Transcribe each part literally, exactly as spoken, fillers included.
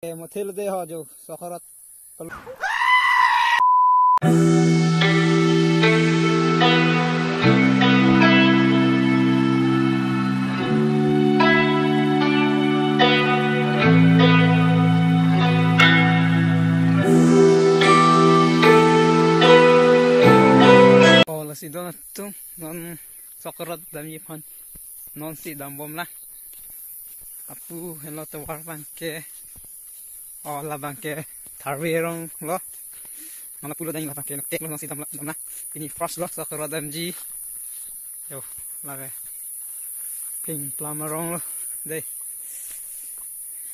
Eh, mothel de ho jo, Sok Herod. Oh, lasi don atum, non Sok Herod damji aphan nonsi dambomlang. Lapu henlo tovar abangke. Oh, labangke Tharve arong lo. Mana pulo dang labangke noktek lo nonsi damla, damla. Pini first lo Sok Herod damji. Yo, lake Ping Plam arong lo. Dei.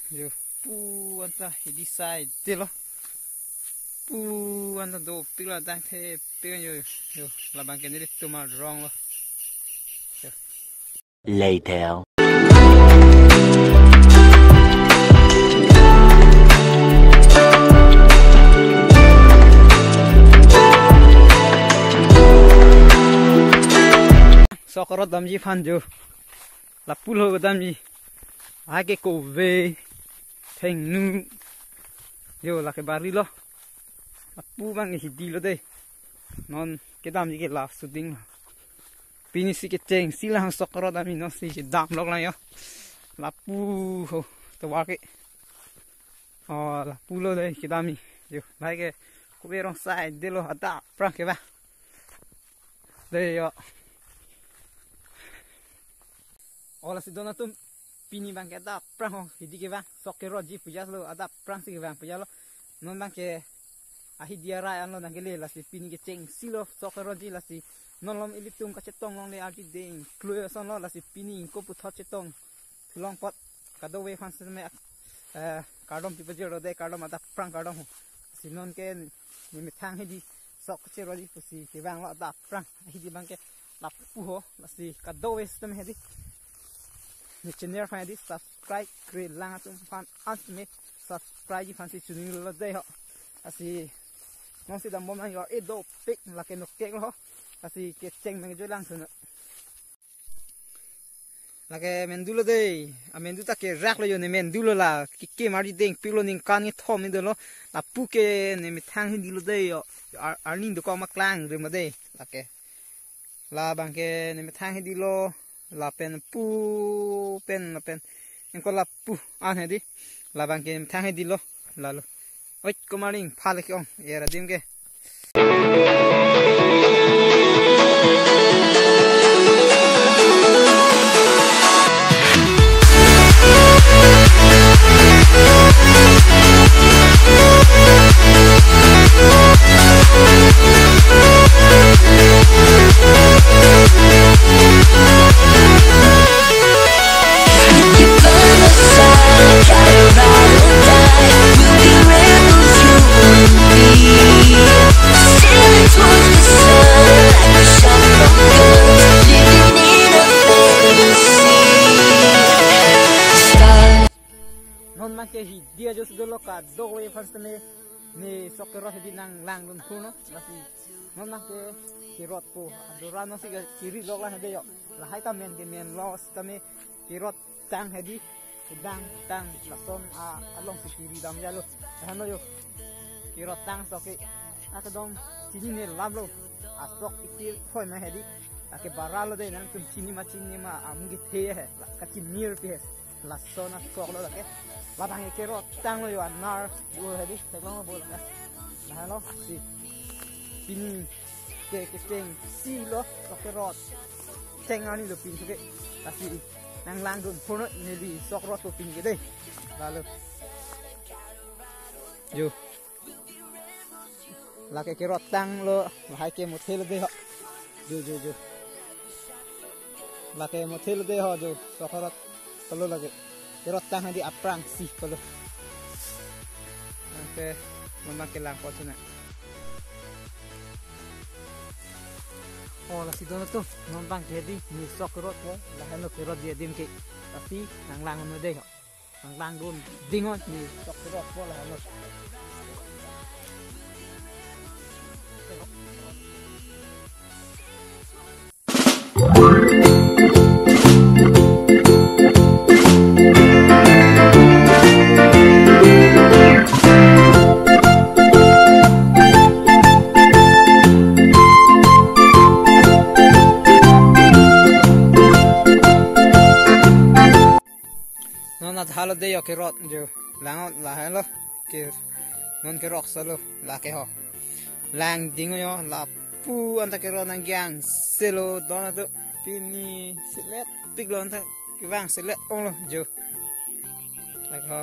Yo, pu anta hidi side de lo. Pu anta dopik lo, dang thepik yo, yo. Labangke nelitum arong lo. Yo. Later. Sok Herod damji aphan jo. Lapu lo damji. Ake kove, thengnu. Yo, lake bari lo. Lapu abang hidi lo dei. Non kedamji ke last shooting lo. Pini si kechengsi lang Sok Herod damji, nonsi kedam lok lang yo. Lapu ho, tovar ke. Oh, lapu lo dei kedamji. Yo, lahai ke kove arong side de lo, adap aphrang ke ba. Dei yo. Oh, lasi don atum, pini abangke adap aphrang ho, hidi kevang, Sok Herod ji puja lo, adap aphrang si kevang puja lo. Non abangke ahidi arai anlo nangkele, lasi pini kechengsi lo Sok Herod ji, lasi non malom ilitum kachetong longle ardi deng klui ason lo, lasi pini ingko puthot chetong long apot kadokave aphan seme, eh, kardom pipajir lo dei, kardom, adap aphrang kardom ho. Si non ke nemethang hidi sok cheroji pusi kevang lo, adap aphrang hidi abangke lapu ho, lasi kadokave sitame hedi ne channel aphan hedi subscribe kre lang atum aphan, an sitame subscribe ji aphansi chuningri lo dei ho. Lasi nonsi dambomlang yo, eh, dopik, lake noktek lo ho. Lasi kecheng abang joilang thuno. Lake mendu lo dei. Amendu ta kerak lo yo, ne mendu lo la. Keke mari dengpik lo, ningkan kethom ni dolo. Lapu ke nemethang hidi lo dei yo. Ar-, arni dokok ma klang re ma dei. Lake. Labangke nemethang hidi lo. Lapen pu pen lapen. Ingko lapu an hedi. Labangke nemethang hidi lo. Lalo. Oi, komaring phale ke ong, era dim ke. Non abangke hidi ajo si dolo, kadokave aphan sitame ne Sok Herod hedi nanglangdun thuno, lasi non abangke kerotpo, adora nonsi kiri lok lang hedi yo. Lahai ta men ke men lo sitame kerot tang hedi, kedang tang lason a, alongsi kiri damjalo. Hano yo. Kerot tang sok ke. Akadom chinine lam lo. Asok iti khoi ma hedi. Ake bara lo dei, nangtum chini ma chinine ma, amu kethe he. Kachinir pi he. Lason asok lo lake. Labang kerot tang lo yo, anar. Bo hedi. Theklong lo bo lake. Lahai lo si. Pini ke kechengsi lo, Sok Herod. Cheng ani lo pini ke. Lasi nanglangdun thuno neli Sok Herod ko pini ke dei. Lalo. Yo. Lake kerot tang lo, lahai ke mothel de ho. Jo, jo, jo. Lake mothel de ho jo, Sok Herod. Kalo lake. Kerot tang hedi aphrangsi kalo. Oke, non abangke langpo chuna. Oh, lasi don atum, non abangke hedi, ne Sok Herod po, lahenlo kerotji adim ke. Lasi nanglangdun dei ho. Nanglangdun ding ho, ne Sok Herod po lahenlo. Dei yo kerot jo. Lang-ot lahenlo. Ke non kerok solo lake ho. Lang ding yo lapu anta kerot nanggiang selo don ato. Pini selet piklo anta kevang selet onglo jo. Lake ho.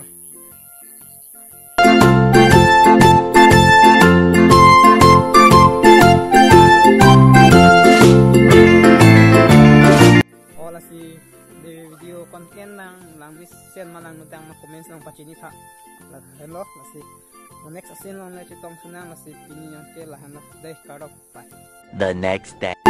O lasi dei video content nang langmesen ma langno dang ma comments nang pachini tha. Lahenlo lasi. Mo next asin along le chetong sunang lasi pini yo ke lahenlo. Dei kardom. Bye. The next day.